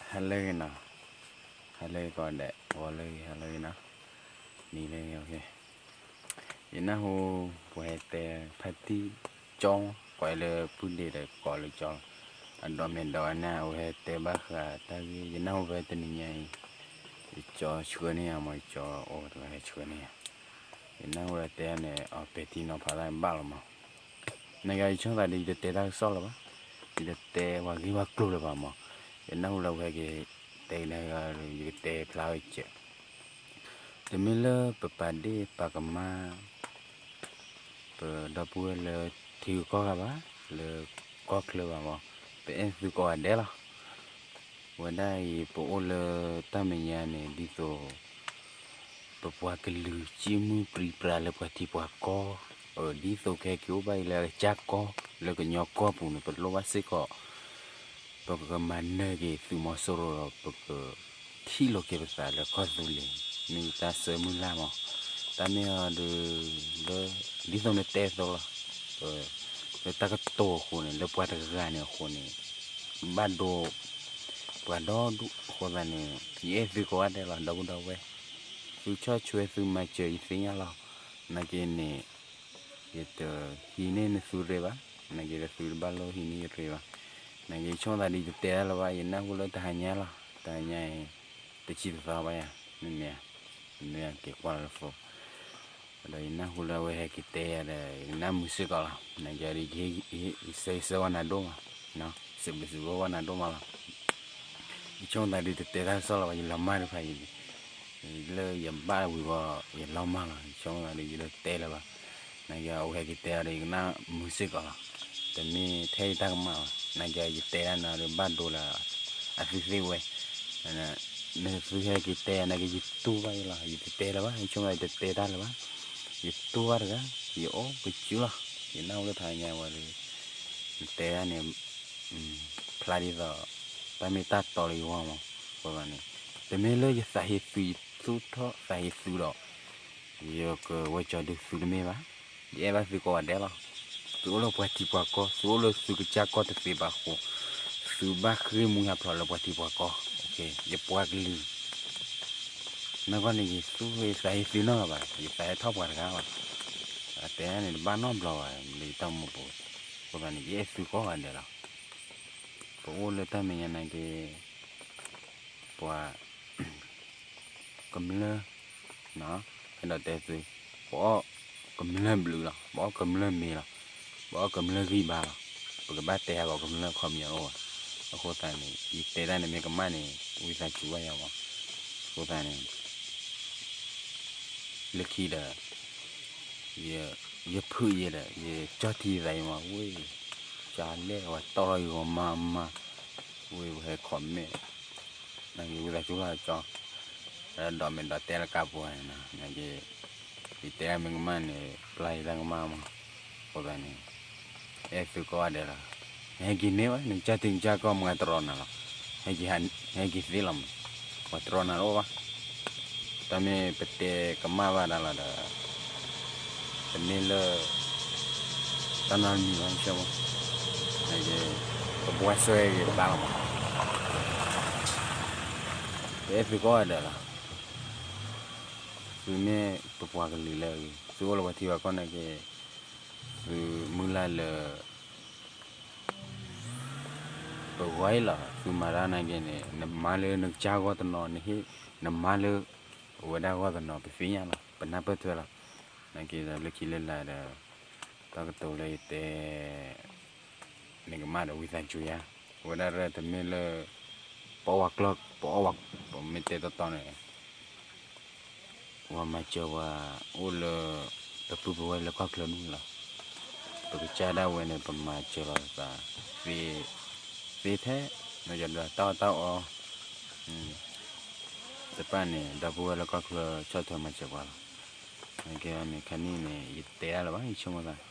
ဟါလၢအဂ့ၤနီၤ, ဟါလၢအဂ့ၤကိးဂၤဒဲး, ဂီၤလၢအဂ့ၤ, ဟါလၢအဂ့ၤနီၤ, နံၤလၢအဂ့ၤ, ယနၢ်ဟူ ပှၤဟဲတဲဖါတံၢ်ကၠီ, ကိးလၢပုၢ်ဒ့ဒီးကိးလၢကၠီလီၤ, အဒိးမဲာ်ဒိးအန့ၣ် အဝဲဟဲတဲဘၣ်ဃးတၢ်ဂ့ၢ် ယနၢ်ဟူဖဲတနံၤညါအံၤ, ယကၠီဆှၢန့ၢ်ယၤမး, ယကၠီအိၣ်တဂၤဟဲဆှၢန့ၢ်ယၤ, ယနၢ်ဟူလၢတဲန့ၣ် အပဲာ်ထံနီၤဖးသၣ်ဘၣ်လီၤမး နကယၤ ယဆိကမိၣ်သးဒီး ယတတဲတၢ်ကစီၣ်လၢၤဘၣ်, ယတတဲပှၤဂ့ၢ်ပှၤကျိၤလၢၤဘၣ်မး, ယနၢ်ဟူလၢအဝဲက့ၤတဲနၤ, ယကတဲဖျါဝဲကဲး, တမ့ၢ်လၢပပာ်ဒ့ၣ်ပာ်ကမၣ် ပဒီပုၢ်ဝဲၢ်လၢထံဂုၤကီၢ်ဂၤဘၣ်, လၢကီၢ်ချၢဘၣ်မး, ပအဲၣ်သုကိးဂၤဒဲးလီၤ. ဝဲဒၣ်အံၤ ပအိၣ်လၢတၢ်မဲာ်ညါန့ၣ် ဒ်သိး ပပှၤကလုာ်စံမုၢ်ပြံပြါလၢပှၤထံပှၤကီၢ်, ဒ်သိးကဟဲက့ၤအိၣ်ဘၣ်အံၤလၢအကစၢ်ကီၢ် လၢကညီကီၢ်ပူၤန့ၣ် ပလိၣ်ဘၣ်စ့ၢ်ကီး ပကမၤနၢၤက့ၤသုးမီၤစိရိၤဒီး ပကထံၣ်လိာ်က့ၤပသးလၢကီၢ်သူလ့ၤ, မ့ၢ်တၢ်ဆၢမုၢ်လၢ်မး, တၢ်မ့ၢ်အီၤဒီး လၢ ဒ်သိးနတဲအသိးလီၤ, လၢတၢ်ကတိၤအဃိန့ၣ် လၢပှၤတဂၤန့ၣ်အဃိန့ၣ် ဘၣ်ဒိ ပှၤဒီဒူၣ်အဃိသတးန့ၣ် ယအဲၣ်သုကိးဂၤဒဲးလီၤ ဒီပုၢ်ဒီဝဲၢ်, သုဆီၣ်ထွဲ သုမၤစၢၤ ယသ့ၣ်ညါလီၤ, နာ်က့န့ၣ် ယတဟံးန့ၢ်နသုရ့ဘၣ်, နာ်က့ဒီးသုတဘၣ်လိၣ်ဟံးန့ၢ်ယရ့ဘၣ်, နာ်က့ဆိကမိၣ်သးဒီး ယတတဲတၢ်လၢၤဘၣ်, ယနၢ်ဟူလၢတဟါညါလီၤ, တဟါညါအံၤ တဆံတသီဘၣ်ယၤ, မ့မ့ၢ် မ့ၢ်က့ၤကွၢ်လၢ phone ဒီးယနၢ်ဟူလၢအဝဲဟဲက့ၤတဲယၤဒီး ယကနၣ်မုာ်စ့ၢ်ကီးလီၤ, နာ်က့ဒီး ယဆၢဂ့ၤဆၢဝါနၤဒိၣ်မး, စံးဘျုးစံးဖှိၣ်နၤဒိၣ်မးလီၤ, ယဆိကမိၣ်သးဒီး တတဲတၢ်ကစီၣ်လၢၤဘၣ်, ယလီၤမၢ်တဖၣ်အံၤ လၢယဘၣ်ဝံၤဝဲ ယလီၤမၢ်လီၤ, ယဆိကမိၣ်သးဒီး ယတတဲလၢၤဘၣ်, နာ်က့အဝဲဟဲက့ၤတဲအီၤဒီး ယကနၣ်မုာ်စ့ၢ်ကီးလီၤ, တမ့ၢ်ထဲယတၢ်ကမၣ်ဘၣ်, နာ်က့ယတဲဒၣ်နၤဒီး ဘၣ်ဒိလၢ အသုသ့ၣ်ဝဲ နသုဟဲက့ၤတဲ နာ်က့ယတူၢ်ဘၣ်အံၤလီၤ, ယတတဲလၢၤဘၣ်, ယဆိကမိၣ်သး ယတတဲတၢ်လၢၤဘၣ်, ယတူၢ်ဘၣ်တဂၤ, ယအိၣ်ကစုလီၤ, ယနၢ်ဟူလၢတဟါညါဝဲဒီး နတဲဒၣ်န့ၣ် ဖျါဒ်သိး တၢ်မ့ၢ်တၢ်တီလၢယဂီၢ်မး, အဃိသတးန့ၣ် တမ့ၢ်လၢယသးဟ့သု ယသူၣ်ထီၣ်သးဟ့သုဒီး ယကဝဲကၠီဒုးသုတမ့ၢ်ဘၣ်, ယအဲၣ်ဘၣ်သုကိးဂၤဒဲးလီၤ, သုအိၣ်လၢပှၤထံပှၤကီၢ်, သုအိၣ်လၢသုကစၢ်ကီၢ်တသ့ဘၣ်အဃိ, သုဘၣ်ဃ့ၢ်မှံဟးဖျိးလၢပှၤထံပှၤကီၢ်, ယပှၤကလုာ် နကွၢ်န့ၣ် ယသူၣ်ဟ့သးဟ့သုနီတဂၤဘၣ်, ယသးဟ့ထီၣ်ပှၤတဂၤဘၣ်, အတဲန့ၣ် တဘၣ်နီတဘျီဘၣ် လၢယတၢ်မူပူၤ, အဃိသတးန့ၣ် ယအဲၣ်သုကိးဂၤဒဲးလီၤ, ပအိၣ်လၢတၢ်မဲာ်ညါနာ်က့ ပှၤ ကမျၢၢ် အဲၣ်ဒိးတဲသု, ပအီၣ်ကမျၢၢ်ဘျုးလီၤ, ပအီၣ်ကမျၢၢ်မ့ၤလီၤ, ပအီၣ်ကမျၢၢ်ဂံၢ်ဘါလီၤ, ပကဘၣ်တဲဟးဂီၤကမျၢၢ်ခီပညီအိၣ်ဘၣ်, အဃိသတးန့ၣ် ယတဲတၢ်န့ၣ်မ့ၢ်ကမၣ်န့ၣ် ဝံသးစူၤဘၣ်ယၤမး, အဃိသတးန့ၣ် လၢခံဒီး ယဖုးယဲဒီး ယကၠီထံသးယမး ဝ့ၢ်, ကၠီလဲၣ် ပှၤတီၢ်လီၤယဂီၤမါမါ, ဝ့ၢ် ပဟဲခိးမဲာ်, နာ်က့ဝံသးစူၤလီၤကၠီ, ဒီးမဲာ်ဒီးတဲလၢကါပူၤန့ၣ်နီၤ, နာ်က့ ယတဲတၢ်မ့ၢ်ကမၣ်န့ၣ် ပျၢ်ယတၢ်ကမၣ်မး, အဃိသတးန့ၣ် အဲၣ်သုကိးဂၤဒဲးလီၤ, နဟဲက့ၤန့ၢ်ဝဲ နကစၢ်ထံကစၢ်ကီၢ်မၤတရီနၤလီၤ, ဟဲက့ၤသ့လီၤမး, ပှၤတရီနၤတအိၣ်ဘၣ်, တၢ်မ့ၢ်ပတဲကမၣ်ဘၣ်ဒၣ်လီၤဒီး တမ့ၢ်လၢ တၢ်နီတမံၤဘၣ် ဆိကမိၣ်, နာ်က့ ပဘှါဆွဲက့ၤပသးလီၤမး, ပအဲၣ်သုကိးဂၤဒဲးလီၤ, သုမ့ၢ်ပပှၤကလုာ်လၢအဂ့ၤ, သုအိၣ်လၢပှၤထံပှၤကီၢ်နာ်က့, သုမုၢ်လၢ်လၢ ပဂီၢ်အံၤလီၤ, သုမၤတၢ်နာ်က့န့ၣ် နမၤလၢနကစၢ်ဂီၢ်တနီၤ, နဟ့ၣ် နမၤလၢ အဝဲဒၣ်ဂီၢ်တနီၤ ပသ့ၣ်ညါလီၤ, ပနၢ်ပၢၢ်ထွဲလီၤ, နာ်က့ဒီးလၢခံလၢလာ်ဒီး တၢ်ကတိၤလၢယတဲ မ့ၢ်ကမၣ်ဒီးဝံသးစူၤယၤ, အဝဲဒၣ်တမ့ၢ်လၢ ပအီၣ်ဝဲကျီၢ် ပအီၣ်ဝဲ ပမ့ၢ်တဲတီတီန့ၣ် ပှၤမၤစၢၤပှၤအိၣ်လၢ ပပုၢ်ပဝဲၢ်လၢကီၢ်ချၢနုာ်လီၤ, ပကစၢ်ဒၣ်ဝဲန့ၣ် ပမၤစၢၤလီၤသး သ့ သ့ထဲ မ့ၢ်ဒီးတၢ်အီၣ်တၢ်အီ တဖၣ်န့ၣ် ဒီပုၢ်ဝဲၢ်လၢကီၢ်ချၢဆီၣ်ထွဲမၤစၢၤပှၤလီၤ, နာ်က့န့ၣ် ခါနံၣ်န့ၣ် ယတဲဒၣ်လၢၤဘၣ် ယဆိကမိၣ်သး